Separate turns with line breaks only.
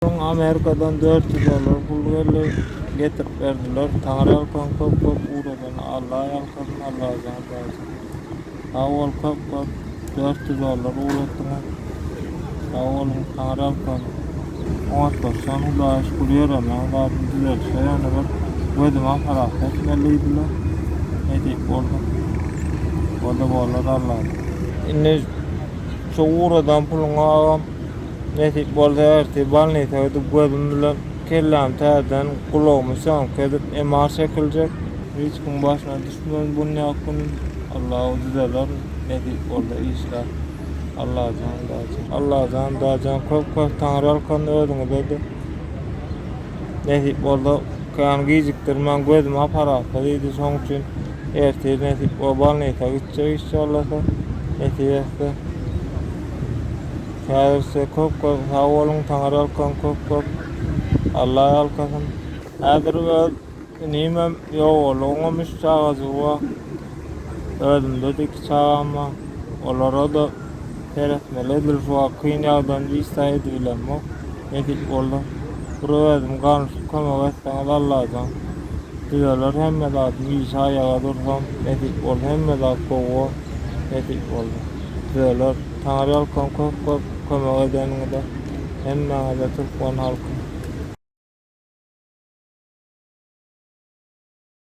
Soň Amerikadan 400 dollar pul geldi, getirip berdiler. Taňryýalkasyn köp köp ugradany Alla ýalkasyn Allajan dajan. Sag bol köp köp 400 dollar ugratdyňyz. Sag boluň Taňryýalkasyn. Oňatlaşan Hudaýa şükür ýöremäň zadyny düzeltse ýöne bir gözümi operasiýa etmeli diýdiler. Nesip bolsa. O-da bolar Allajan. Indi şu ugradan puluňa agam Nesip bolsa ertir bolnisa gidip gözüm bilen kellämi täzeden gulagymy sýomka edip MR çekiljek. Hiç kim başyna düşmez bunýak gün Allahu düzeler nesip bolsa işler Allajan dajan. Allajan dajan köp köp taňryýalkasyn özüňizede nesip bolsa kän gijikdirmän gözüm aparatda diýdi şoň üçin ertir nesip bolsa bolnisa gitjek inşallasa nesip etse. Häzir size köp köp sag boluň Taňry ýalkasyn köp köp Alla ýalkasyn. Häzir öz inimem ýogaldy oňam üç çagajygy bar. Özümdede iki çagam bar. Olara-da seretmeli edil şu wagt kyn ýagdaýym hiç zat edibilemok. Nesip bolsa bir özüm ganyşyp kömek etseňiz Allajan düzeler hemme zadym işe aýaga dursam nesip bolsa hemme zat gowy bor nesip bolsa düzeler. Taňryýalkasyn köp köp kömek edeniňize hemmäňize türkmen halky.